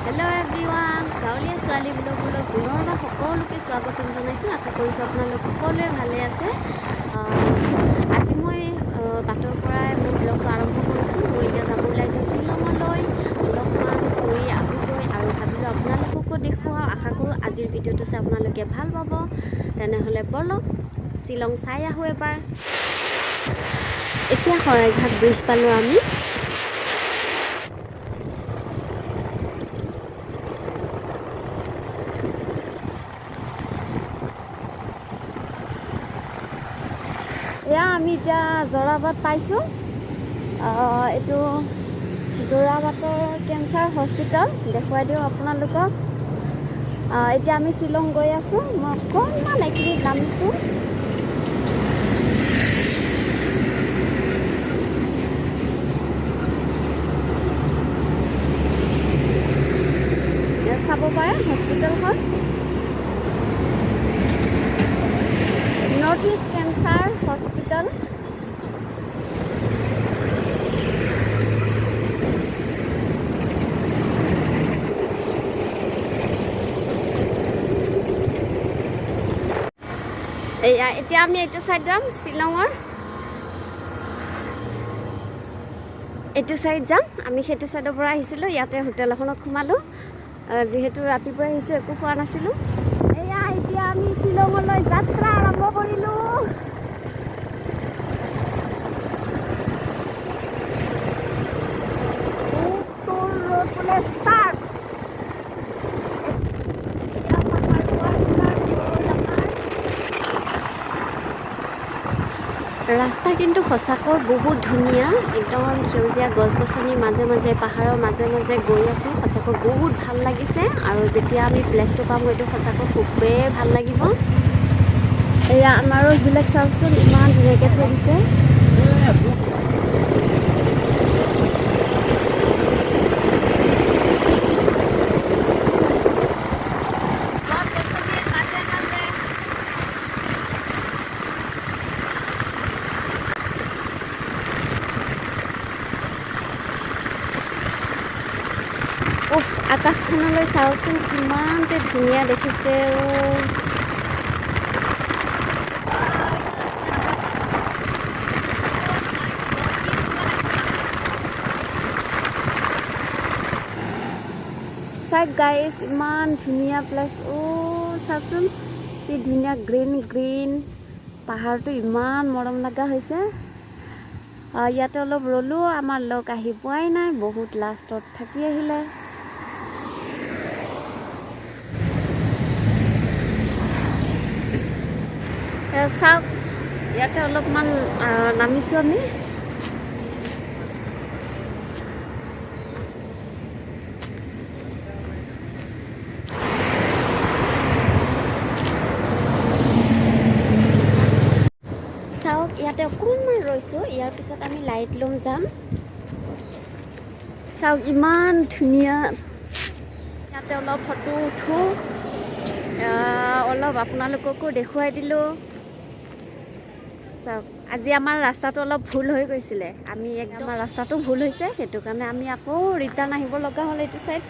Hello' everyone, গাঁৱলীয়া ছোৱালী ব্লগলৈ পুনৰবাৰ সকলোকে স্বাগতম জনাইছোঁ। আশা কৰিছোঁ আপোনালোক সকলোৱে ভালে আছে। আজি মই বাটৰ পৰাই মোৰ ব্লগটো আৰম্ভ কৰিছোঁ। মই এতিয়া যাব ওলাইছোঁ শ্বিলঙলৈ, অলপমান ফুৰি আহোঁগৈ আৰু ভাবিলোঁ আপোনালোককো দেখুৱাওঁ। আশা কৰোঁ আজিৰ ভিডিঅ'টো চাই আপোনালোকে ভাল পাব। তেনেহ'লে ব'লক, শ্বিলং চাই আহোঁ এবাৰ। এতিয়া শৰাইঘাট ব্ৰিজ পালোঁ আমি। এয়া আমি এতিয়া যোৰাবাট পাইছোঁ। এইটো যোৰাবাটৰ কেঞ্চাৰ হস্পিটেল, দেখুৱাই দিওঁ আপোনালোকক। এতিয়া আমি শ্বিলং গৈ আছোঁ। মই অকণমান এইখিনিত নামিছোঁ। এয়া চাব পাৰে হস্পিটেলখন, নৰ্থ ইষ্ট কেঞ্চাৰ হস্পিটেল। এয়া এতিয়া আমি এইটো চাইড যাম, শ্বিলঙৰ এইটো চাইড যাম। আমি সেইটো চাইডৰ পৰা আহিছিলোঁ। ইয়াতে হোটেল এখনত সোমালোঁ, যিহেতু ৰাতিপুৱা আহিছোঁ, একো খোৱা নাছিলোঁ। এয়া এতিয়া আমি শ্বিলঙলৈ যাত্ৰা আৰম্ভ কৰিলোঁ। ৰোড বোলে ষ্টাৰ্ট। এয়া পাহাৰুৱা ষ্টাৰ্ট হ'ল আমাৰ। ৰাস্তা কিন্তু সঁচাকৈ বহুত ধুনীয়া, একদম সেউজীয়া গছ গছনিৰ মাজে মাজে, পাহাৰৰ মাজে মাজে গৈ আছোঁ। সঁচাকৈ বহুত ভাল লাগিছে আৰু যেতিয়া আমি প্লেচটো পাম, হয়তো সঁচাকৈ খুবেই ভাল লাগিব। এয়া আনাৰসবিলাক চাওকচোন, ইমান ধুনীয়াকৈ থৈ দিছে। গছ গছনিৰ মাজে মাজে। উফ, আকাশখনলৈ চাওকচোন, কিমান যে ধুনীয়া দেখিছে। অ' চাওক গাইজ, ইমান ধুনীয়া প্লেচ। অ' চাওকচোন, কি ধুনীয়া গ্ৰীণ গ্ৰীণ পাহাৰটো, ইমান মৰম লগা হৈছে। ইয়াতে অলপ ৰ'লোঁ। আমাৰ লগ আহি পোৱাই নাই, বহুত লাষ্টত থাকি আহিলে। চাওক, ইয়াতে অলপমান নামিছোঁ আমি। চাওক, ইয়াতে অকণমান ৰৈছোঁ। ইয়াৰ পিছত আমি লাইট লুম যাম। চাওক, ইমান ধুনীয়া। ইয়াতে অলপ ফটো উঠোঁ, অলপ আপোনালোককো দেখুৱাই দিলোঁ। চাওক, আজি আমাৰ ৰাস্তাটো অলপ ভুল হৈ গৈছিলে। আমি একদম, আমাৰ ৰাস্তাটো ভুল হৈছে, সেইটো কাৰণে আমি আকৌ ৰিটাৰ্ণ আহিব লগা হ'ল। এইটো চাইড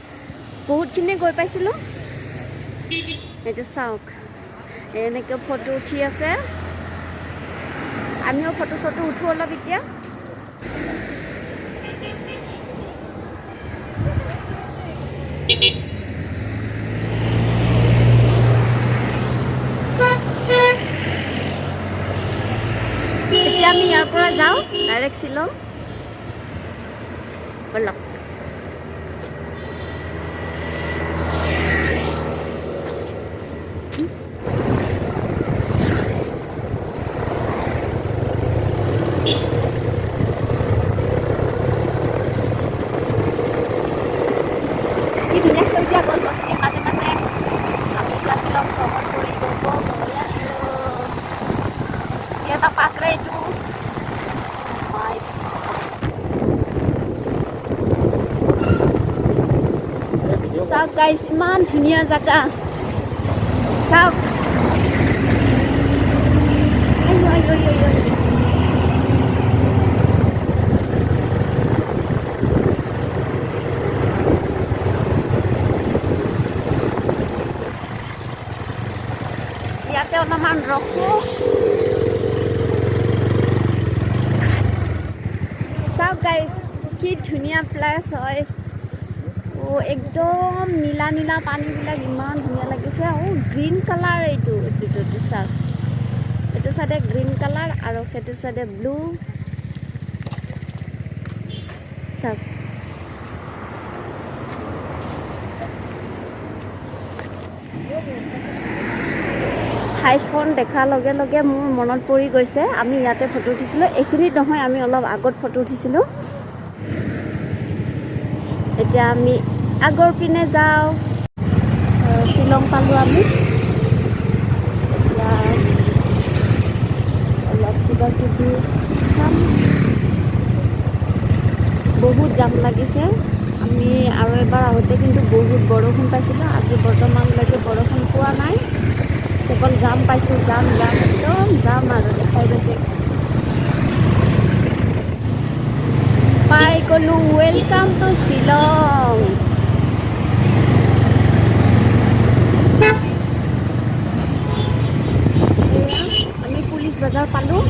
বহুতখিনি গৈ পাইছিলোঁ। এইটো চাওক, এনেকৈ ফটো উঠি আছে। আমিও ফটো চটো উঠোঁ অলপ এতিয়া। এতিয়া আমি ইয়াৰ পৰা যাওঁ ডাইৰেক্ট শ্বিলং। ব'লক। কি ধুনীয়া সেউজীয়া গছ গছনিৰ মাজে মাজে আমি এতিয়া শ্বিলং ভ্ৰমণ কৰি গৈ আছোঁ। এটা পাক ৰে এইটো। হয়। চাওক গাইছ, ইমান ধুনীয়া জাগা। চাওক, আইঅ, আইঅ, আইঅ, আইঅ। অলপমান ৰখোঁ। চাওক গাইজ, কি ধুনীয়া প্লেচ হয়। অ' একদম নীলা নীলা পানীবিলাক ইমান ধুনীয়া লাগিছে। অ' গ্ৰীণ কালাৰ এইটো এইটো এইটো চাওক, এইটো চাইডে গ্ৰীণ কালাৰ আৰু সেইটো চাইডে ব্লু। চাওক, ঠাইখন দেখাৰ লগে লগে মোৰ মনত পৰি গৈছে, আমি ইয়াতে ফটো উঠিছিলোঁ। এইখিনিত নহয়, আমি অলপ আগত ফটো উঠিছিলোঁ। এতিয়া আমি আগৰ পিনে যাওঁ। শ্বিলং পালোঁ আমি। এতিয়া অলপ কিবা কিবি চাম। বহুত জাম লাগিছে। আমি আৰু এবাৰ আহোঁতে কিন্তু বহুত বৰষুণ পাইছিলোঁ। আজি বৰ্তমানলৈকে বৰষুণ পোৱা নাই, কেৱল জাম পাইছোঁ। জাম জাম, একদম জাম আৰু দেখাই গৈছে। পাই গ'লোঁ, welcome to Shillong. এয়া আমি পুলিচ বজাৰ পালোঁ।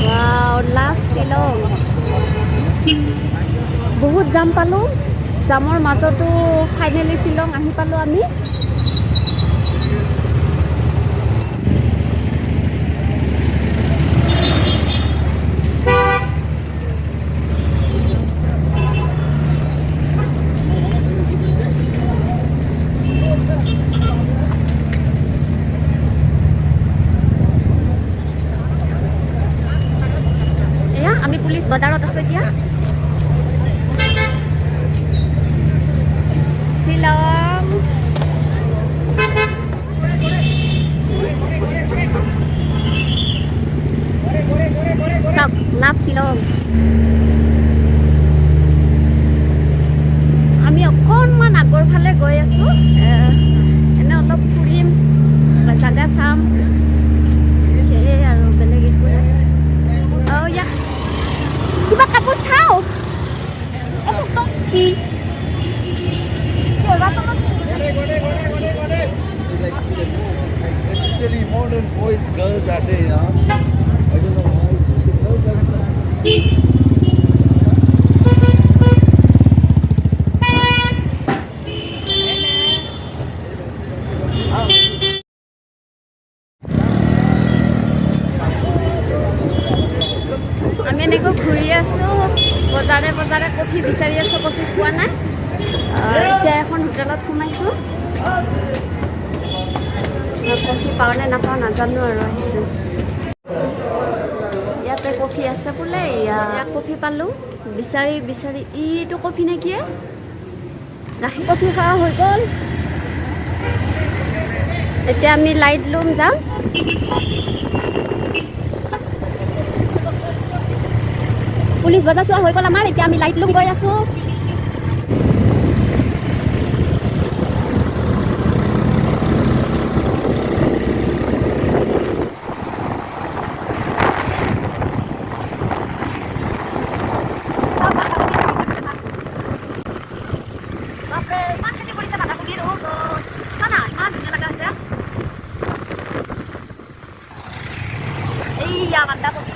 Wow, love Shillong. বহুত জাম পালোঁ, জামৰ মাজতো ফাইনেলি শ্বিলং আহি পালোঁ আমি। এয়া আমি পুলিচ বজাৰত আছোঁ এতিয়া। শ্বিলং। চাওক, লাভ শ্বিলং। আমি অকণমান আগৰ ফালে গৈ আছোঁ। এনে অলপ ফুৰিম, জাগা চাম, সেয়ে আৰু বেলেগ একো নাই। অঁ, ইয়াত কিবা কাপোৰ চাওঁ। কি তলত? Especially modern boys, girls are there. Yeah? I don't know why. The girls are. আমি এনেকৈ ঘূৰি আছোঁ বজাৰে বজাৰে, কফি বিচাৰি আছোঁ, কফি পোৱা নাই। এতিয়া এখন হোটেলত সোমাইছোঁ। কফি পাওঁ নে নাপাওঁ নাজানো আৰু আহিছোঁ। ইয়াতে কফি আছে বোলে। ইয়াত কফি পালোঁ বিচাৰি বিচাৰি। ইটো কফি নে কি? গাখীৰ কফি খোৱা হৈ গ'ল। এতিয়া আমি লাইট লুম যাম। পুলিচ বজাৰ চোৱা হৈ গ'ল আমাৰ। এতিয়া আমি লাইট লুম গৈ আছোঁ। বাপৰে, ইমান খেতি কৰিছে বন্ধাকবিৰ। অ' গড, চা না, ইমান ধুনীয়া লগা হৈছে। এইয়া বন্ধাকবি।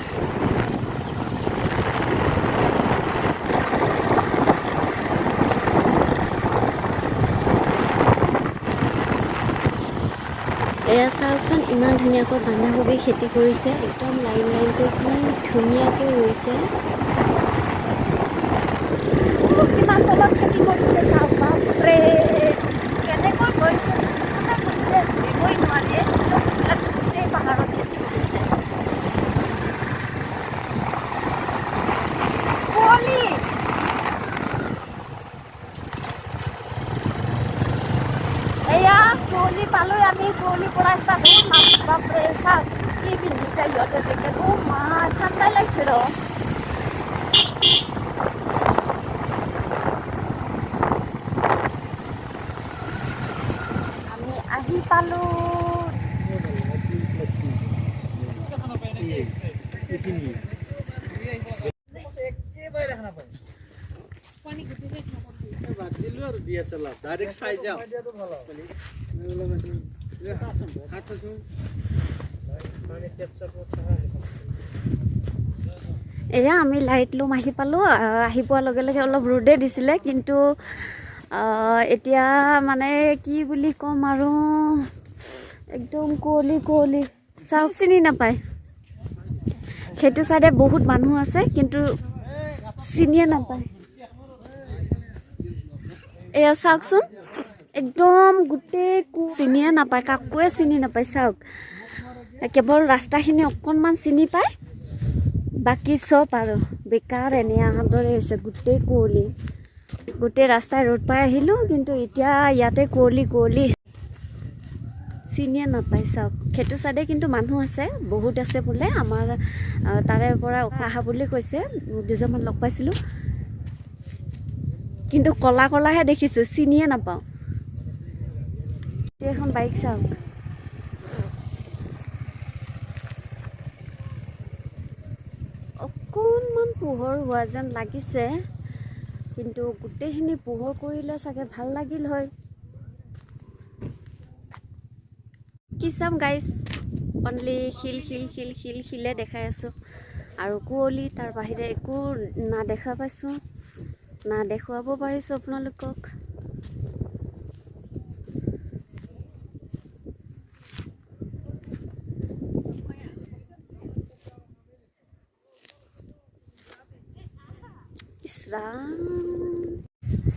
এয়া চাওকচোন, ইমান ধুনীয়াকৈ বন্ধাকবি খেতি কৰিছে, একদম লাইন লাইনকৈ কি ধুনীয়াকৈ ৰুইছে। কিমান তলত খেতি কৰিছে চাওক। বাপৰে, কেনেকৈ কৰিছে, কোনে কৰিছে ধৰিবই নোৱাৰি। একদম এইবিলাক গোটেই পাহাৰত খেতি কৰিছে। কুঁৱলী। এয়া কুঁৱলী পালোঁ আমি। কুঁৱলী পৰা ষ্টাৰ্ট হ'ল। বাপৰে, চাওক কি পিন্ধিছে সিহঁতে, জেকেট। অ' মা, ঠাণ্ডাই লাগিছে ৰ। আমি আহি পালোঁ। DSLR direct চাই যাওঁ। হাত চাচোন। এয়া আমি লাইট লুম আহি পালোঁ। আহি পোৱাৰ লগে লগে অলপ ৰ'দে দিছিলে, কিন্তু এতিয়া মানে কি বুলি ক'ম আৰু, একদম কুঁৱলী কুঁৱলী। চাওক, চিনি নাপায়। সেইটো চাইডে বহুত মানুহ আছে, কিন্তু চিনিয়ে নাপায়। এয়া চাওকচোন, একদম গোটেই চিনিয়ে নাপায়, কাকোৱে চিনি নাপায়। চাওক, কেৱল ৰাস্তাখিনি অকণমান চিনি পায়, বাকী চব আৰু বেকাৰ এনে অহাৰ দৰে হৈছে। গোটেই কুঁৱলী, গোটেই ৰাস্তাই ৰ'দ পাই আহিলোঁ, কিন্তু এতিয়া ইয়াতে কুঁৱলী কুঁৱলী, চিনিয়ে নাপায়। চাওক, সেইটো চাইডে কিন্তু মানুহ আছে, বহুত আছে বোলে। আমাৰ তাৰে পৰা অহা বুলি কৈছে, দুজনমান লগ পাইছিলোঁ, কিন্তু ক'লা ক'লাহে দেখিছোঁ, চিনিয়ে নাপাওঁ। এখন বাইক চাওক। অকণমান পোহৰ হোৱা যেন লাগিছে, কিন্তু গোটেইখিনি পোহৰ কৰিলে চাগে ভাল লাগিল হয়। কি চাম গাইজ, অনলি শিল শিল শিল শিল শিলে দেখাই আছোঁ আৰু কুঁৱলী, তাৰ বাহিৰে একো না দেখা পাইছোঁ, না দেখুৱাব পাৰিছোঁ আপোনালোকক। ইছ ৰাম,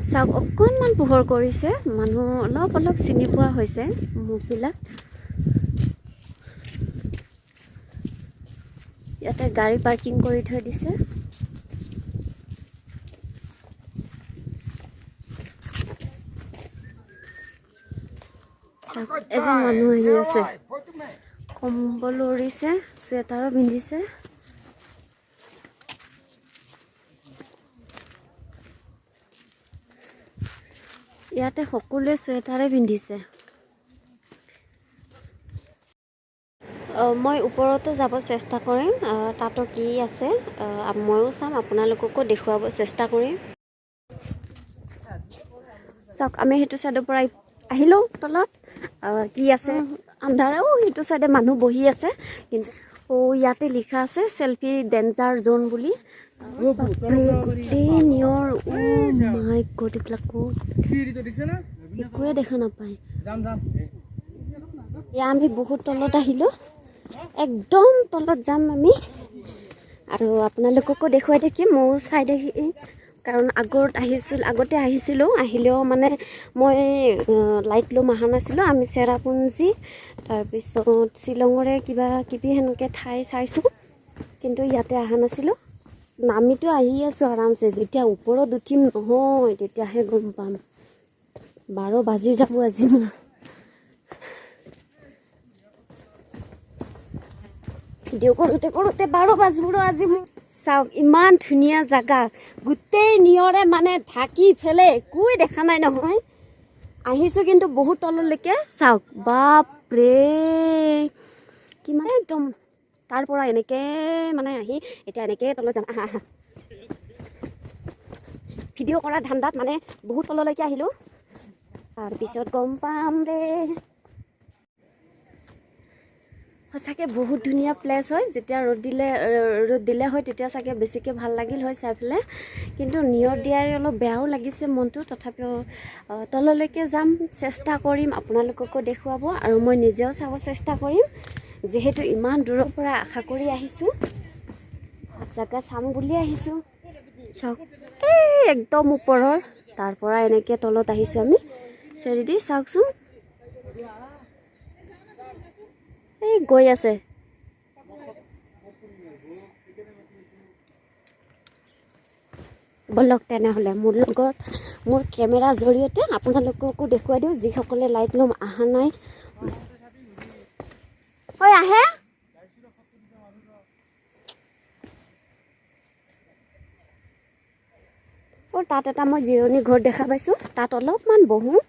চাওক, অকণমান পোহৰ কৰিছে, মানুহ অলপ অলপ চিনি পোৱা হৈছে মুখবিলাক। ইয়াতে গাড়ী পাৰ্কিং কৰি থৈ দিছে। চাওক, এজন মানুহ আহি আছে, কম্বল উৰিছে, চুৱেটাৰো পিন্ধিছে। ইয়াতে সকলোৱে চুৱেটাৰে পিন্ধিছে। মই ওপৰতো যাব চেষ্টা কৰিম, তাতো কি আছে ময়ো চাম, আপোনালোককো দেখুৱাব চেষ্টা কৰিম। চাওক, আমি সেইটো চাইডৰ পৰা আহিলোঁ তলত। কি আছে আন্ধাৰ। সেইটো চাইডে মানুহ বহি আছে, কিন্তু ইয়াতে লিখা আছে চেলফি ডেঞ্জাৰ জ'ন বুলি। বাপৰে, গোটেই নিয়ৰ। মাই গড, এইবিলাক ক'ত একোৱে দেখা নাপায়। এয়া আমি বহুত তলত আহিলোঁ, একদম তলত যাম আমি আৰু আপোনালোককো দেখুৱাই থাকিম, ময়ো চাই থাকিম। কাৰণ আগতে আহিছিলোঁ, আহিলেও মানে মই লাইট লুম অহা নাছিলোঁ। আমি চেৰাপুঞ্জী, তাৰপিছত শ্বিলঙৰে কিবা কিবি সেনেকৈ ঠাই চাইছোঁ, কিন্তু ইয়াতে অহা নাছিলোঁ। নামিতো আহি আছোঁ আৰামছে, যেতিয়া ওপৰত উঠিম নহয় তেতিয়াহে গম পাম। 12 বাজি যাব আজি মোৰ। ভিডিঅ' কৰোঁতে কৰোঁতে 12 বাজিব আজি মোৰ। চাওক, ইমান ধুনীয়া জাগা, গোটেই নিয়ৰে মানে ঢাকি ফেলে, একোৱে দেখা নাই নহয়। আহিছোঁ কিন্তু বহুত তললৈকে। চাওক, বাপৰে কিমান একদম তাৰ পৰা এনেকে মানে আহি এতিয়া এনেকে তলত যাম। আহা আহা, ভিডিঅ' কৰাৰ ধান্দাত মানে বহুত তললৈকে আহিলোঁ, তাৰপিছত গম পাম দে। সঁচাকৈ বহুত ধুনীয়া প্লেচ হয়। যেতিয়া ৰ'দ দিলে হয় তেতিয়া চাগে বেছিকৈ ভাল লাগিল হয় চাই পেলাই, কিন্তু নিয়ৰ দিয়াই অলপ বেয়াও লাগিছে মনটো। তথাপিও তললৈকে যাম, চেষ্টা কৰিম আপোনালোককো দেখুৱাব আৰু মই নিজেও চাব চেষ্টা কৰিম। যিহেতু ইমান দূৰৰ পৰা আশা কৰি আহিছোঁ, জেগা চাম বুলি আহিছোঁ। চাওক, এই একদম ওপৰৰ তাৰ পৰা এনেকৈ তলত আহিছোঁ আমি চেৰি দি। চাওকচোন, এই গৈ আছে। ব'লক তেনেহ'লে মোৰ লগত, মোৰ কেমেৰাৰ জৰিয়তে আপোনালোককো দেখুৱাই দিওঁ, যিসকলে লাইট লুম অহা নাই। ঐ আহে। তাত এটা মই জিৰণি ঘৰ দেখা পাইছোঁ, তাত অলপমান বহোঁ।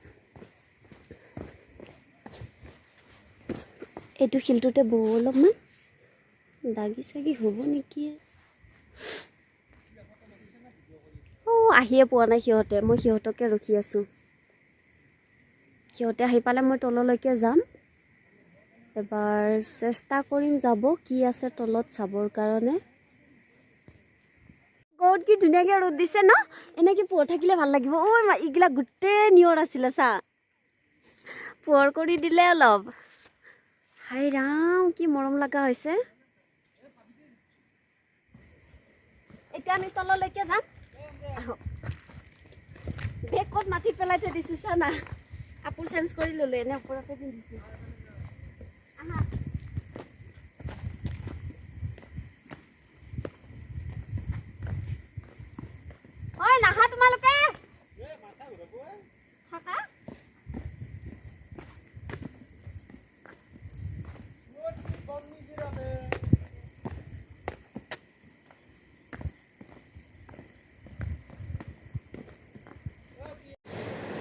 এইটো শিলটোতে বহোঁ অলপমান, দাগি চাগি হ'ব নেকি। আহিয়ে পোৱা নাই সিহঁতে, মই সিহঁতকে ৰখি আছোঁ। সিহঁতে আহি পালে মই তললৈকে যাম। এবাৰ চেষ্টা কৰিম যাব, কি আছে তলত চাবৰ কাৰণে। বহুত কি ধুনীয়াকৈ ৰ'দ দিছে ন? এনেকৈ পোহৰ থাকিলে ভাল লাগিব। ঐ মা, এইগিলা গোটেই নিয়ৰ আছিলে, চা, পোহৰ কৰি দিলে অলপ। হাই ৰাম, কি মৰম লগা হৈছে। এতিয়া আমি তললৈকে যাম, আহক। বেগ ক'ত মাটিত পেলাই থৈ দিছোঁ চা না। কাপোৰ চেঞ্জ কৰি ল'লোঁ, এনে ওপৰতে পিন্ধিছোঁ। আহা। ঐ, নাহা তোমালোকে থাকা।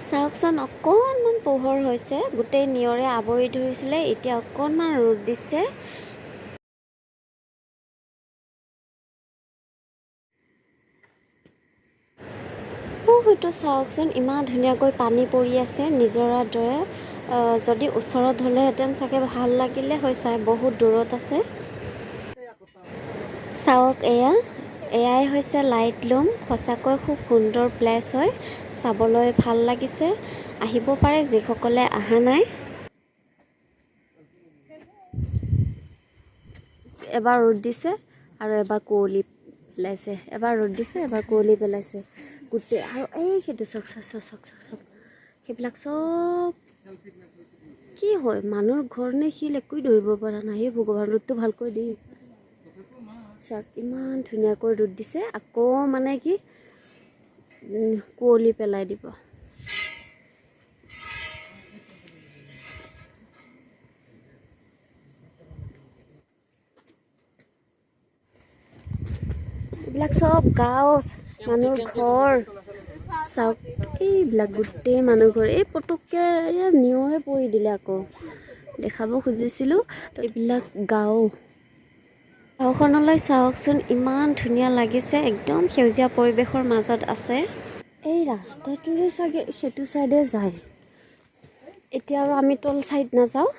চাওকচোন, অকণমান পোহৰ হৈছে। গোটেই নিয়ৰে আৱৰি ধৰিছিলে, এতিয়া অকণমান ৰ'দ দিছে। হয়তো চাওকচোন, ইমান ধুনীয়াকৈ পানী পৰি আছে নিজৰাৰ দৰে। যদি ওচৰত হ'লেহেঁতেন চাগে ভাল লাগিলে হয় চাই, বহুত দূৰত আছে। চাওক, এয়াই হৈছে লাইট লুম। সঁচাকৈ খুব সুন্দৰ প্লেচ হয়, চাবলৈ ভাল লাগিছে। আহিব পাৰে যিসকলে অহা নাই। এবাৰ ৰ'দ দিছে আৰু এবাৰ কুঁৱলী পেলাইছে, এবাৰ ৰ'দ দিছে, এবাৰ কুঁৱলী পেলাইছে গোটেই। আৰু এই সেইটো চাওক, চাওক, চাওক, চাওক, চাওক, চাওক, সেইবিলাক চব কি হয়? মানুহৰ ঘৰ নে শিল, একোৱে ধৰিব পৰা নাই। হে ভগৱান, ৰ'দটো ভালকৈ দি। চাওক, ইমান ধুনীয়াকৈ ৰ'দ দিছে, আকৌ মানে কি কুঁৱলী পেলাই দিব। এইবিলাক চব গাঁও, মানুহৰ ঘৰ। চাওক, এইবিলাক গোটেই মানুহ ঘৰ। এই পটককৈ এই নিয়ৰে পৰি দিলে, আকৌ দেখাব খুজিছিলোঁ। এইবিলাক গাঁও। গাঁওখনলৈ চাওকচোন, ইমান ধুনীয়া লাগিছে, একদম সেউজীয়া পৰিৱেশৰ মাজত আছে। এই ৰাস্তাটোৰে চাগে সেইটো চাইডে যায়। এতিয়া আৰু আমি তল চাইড নাযাওঁ,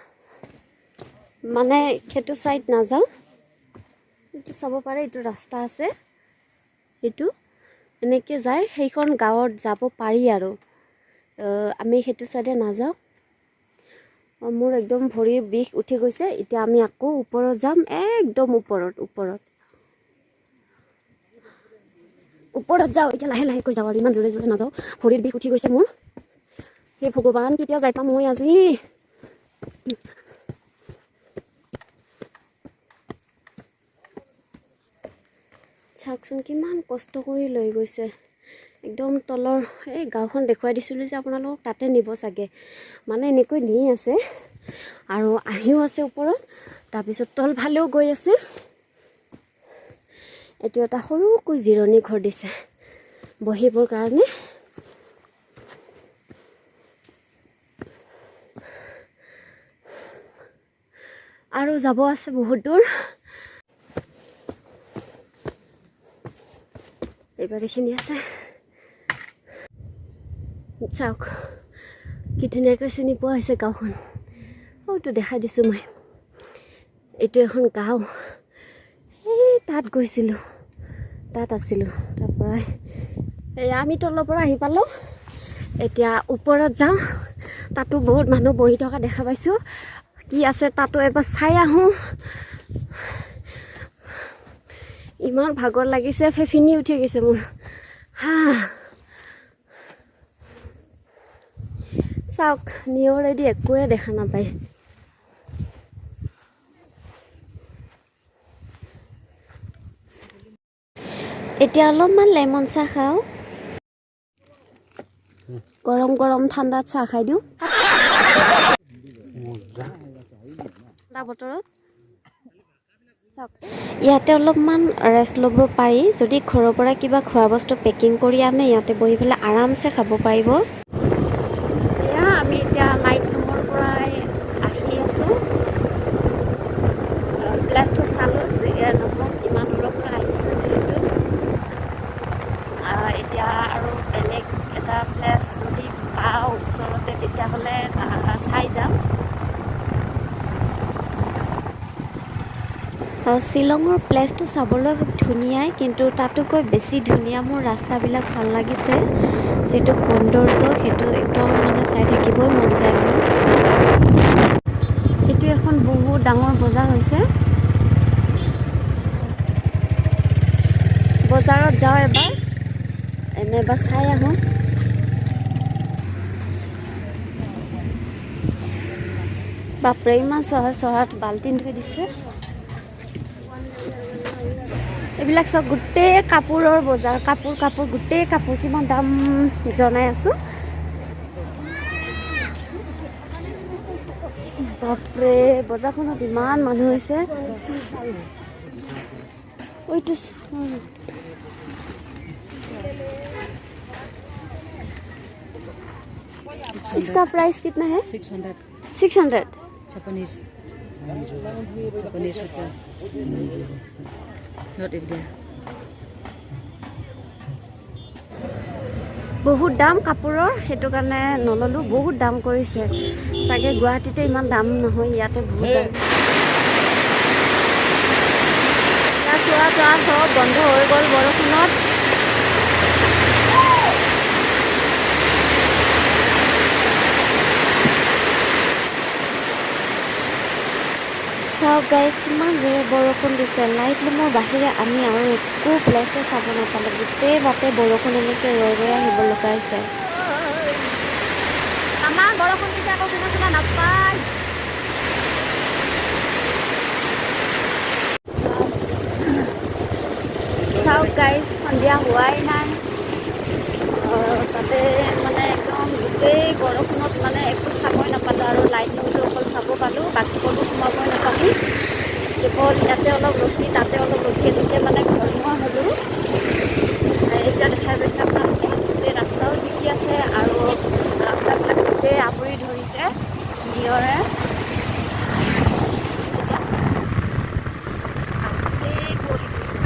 মানে সেইটো চাইড নাযাওঁ। এইটো চাব পাৰে, এইটো ৰাস্তা আছে, সেইটো এনেকৈ যায়। সেইখন গাঁৱত যাব পাৰি আৰু আমি সেইটো চাইডে নাযাওঁ। মোৰ একদম ভৰিৰ বিষ উঠি গৈছে। এতিয়া আমি আকৌ ওপৰত যাম, একদম ওপৰত, ওপৰত, ওপৰত যাওঁ। এতিয়া লাহে লাহেকৈ যাওঁ আৰু ইমান জোৰে জোৰে নাযাওঁ, ভৰিৰ বিষ উঠি গৈছে মোৰ। হে ভগৱান, কেতিয়া যাই পাম মই আজি? চাওকচোন, কিমান কষ্ট কৰি লৈ গৈছে। একদম তলৰ এই গাঁওখন দেখুৱাই দিছিলোঁ যে আপোনালোকক, তাতে নিব চাগে। মানে এনেকৈ নি আছে আৰু আহিও আছে ওপৰত, তাৰপিছত তলফালেও গৈ আছে। এইটো এটা সৰুকৈ জিৰণি ঘৰ দিছে বহিবৰ কাৰণে। আৰু যাব আছে বহুত দূৰ। এইবাৰ এইখিনি আছে। চাওক, কি ধুনীয়াকৈ চিনি পোৱা হৈছে গাঁওখন। অ'টো দেখাই দিছোঁ মই, এইটো এখন গাঁও। এই তাত গৈছিলোঁ, তাত আছিলোঁ, তাৰপৰাই এই আমি তলৰ পৰা আহি পালোঁ। এতিয়া ওপৰত যাওঁ, তাতো বহুত মানুহ বহি থকা দেখা পাইছোঁ। কি আছে তাতো এবাৰ চাই আহোঁ। ইমান ভাগৰ লাগিছে, ফেফিনি উঠি গৈছে মোৰ। হা, চাওক, নিয়ৰেদি একোৱে দেখা নাপায়। এতিয়া অলপমান লেমন চাহ খাওঁ। গৰম গৰম ঠাণ্ডাত চাহ খাই দিওঁ ঠাণ্ডা বতৰত। চাওক, ইয়াতে অলপমান ৰেষ্ট ল'ব পাৰি। যদি ঘৰৰ পৰা কিবা খোৱা বস্তু পেকিং কৰি আনে, ইয়াতে বহি পেলাই আৰামছে খাব পাৰিব। এয়া আমি এতিয়া লাইট ৰুমৰ পৰাই আহি আছোঁ। প্লেচটো চালোঁ, যিয়ে নহওক ইমান দূৰৰ পৰা আহিছোঁ যিহেতু। এতিয়া আৰু বেলেগ এটা প্লেচ যদি পাওঁ ওচৰতে, তেতিয়াহ'লে শ্বিলঙৰ প্লেচটো চাবলৈ খুব ধুনীয়াই, কিন্তু তাতোকৈ বেছি ধুনীয়া মোৰ ৰাস্তাবিলাক ভাল লাগিছে। যিটো সৌন্দৰ্য, সেইটো একদম মানে চাই থাকিবই মন যায় মোৰ। এইটো এখন বহুত ডাঙৰ বজাৰ হৈছে। বজাৰত যাওঁ এবাৰ, এনে এবাৰ চাই আহোঁ। বাপৰে, ইমান চহা চহাত বাল্টিন থৈ দিছে। এইবিলাক চব গোটেই কাপোৰৰ বজাৰ। কাপোৰ, কাপোৰ, গোটেই কাপোৰ। কিমান দাম জনাই আছোঁ। বাপৰে, বজাৰখনত ইমান মানুহ হৈছে। ঐটো इसका प्राइस कितना है? 600. 600. Japanese. Japanese sweater. Not India. বহুত দাম কাপোৰৰ, সেইটো কাৰণে নল'লোঁ। বহুত দাম কৰিছে চাগে। গুৱাহাটীতে ইমান দাম নহয়, ইয়াতে বহুত দাম। ইয়াত চোৱা চোৱা চব বন্ধ হৈ গ'ল বৰষুণত। চাওক গাইজ, কিমান জোৰে বৰষুণ দিছে। লাইটলুমৰ বাহিৰে আমি আৰু একো প্লেচে চাব নাপালোঁ। গোটেই বাটে বৰষুণ, এনেকৈ ৰৈ ৰৈ আহিব লগা হৈছে। আমাৰ বৰষুণ দিছে আকৌ, শুনা শুনা নাপায়। চাওক গাইজ, সন্ধিয়া হোৱাই নাই, তাতে মানে একদম গোটেই বৰষুণত মানে একো চাবই নাপালোঁ আৰু। লাইটলুমটো অকল চাব পালোঁ, বাকী ক'তো সোমাবই নাপালোঁ। কেৱল ইয়াতে অলপ ৰখি, তাতে অলপ ৰখি, এনেকৈ মানে ঘৰমুৱা হ'লোঁ। এতিয়া দেখাই পাইছে আপোনালোকে, গোটেই ৰাস্তাও জিকি আছে আৰু ৰাস্তাবিলাক গোটেই আৱৰি ধৰিছে নিয়ৰে। এতিয়া চাওক, গোটেই কুঁৱলী পৰিছে।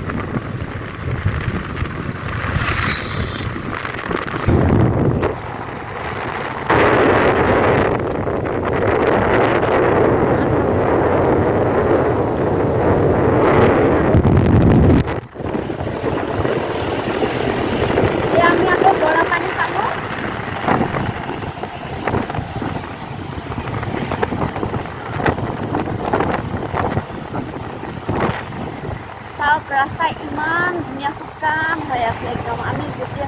এতিয়া আমি আকৌ বৰাপানী পালোঁ। চাওক, ৰাস্তা ইমান ধুনীয়া শুকান হৈ আছে একদম। আমি যেতিয়া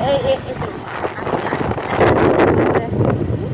এই এইটো আমি আহি পেলাই গৈ আছিলোঁ।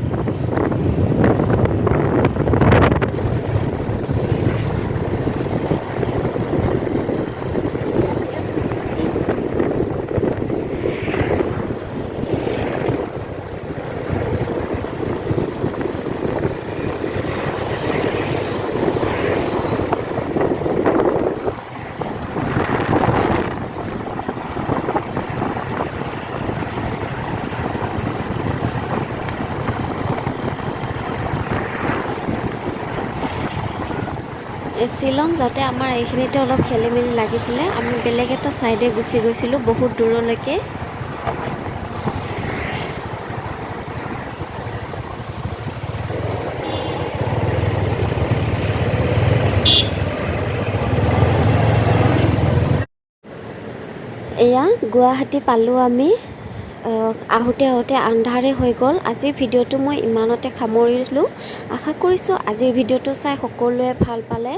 শ্বিলং যাওঁতে আমাৰ এইখিনিতে অলপ খেলি মেলি লাগিছিলে। আমি বেলেগ এটা ছাইডে গুচি গৈছিলোঁ বহুত দূৰলৈকে। এয়া গুৱাহাটী পালোঁ আমি। আহোঁতে আহোঁতে আন্ধাৰে হৈ গ'ল। আজিৰ ভিডিঅ'টো মই ইমানতে সামৰিলোঁ। আশা কৰিছোঁ আজিৰ ভিডিঅ'টো চাই সকলোৱে ভাল পালে।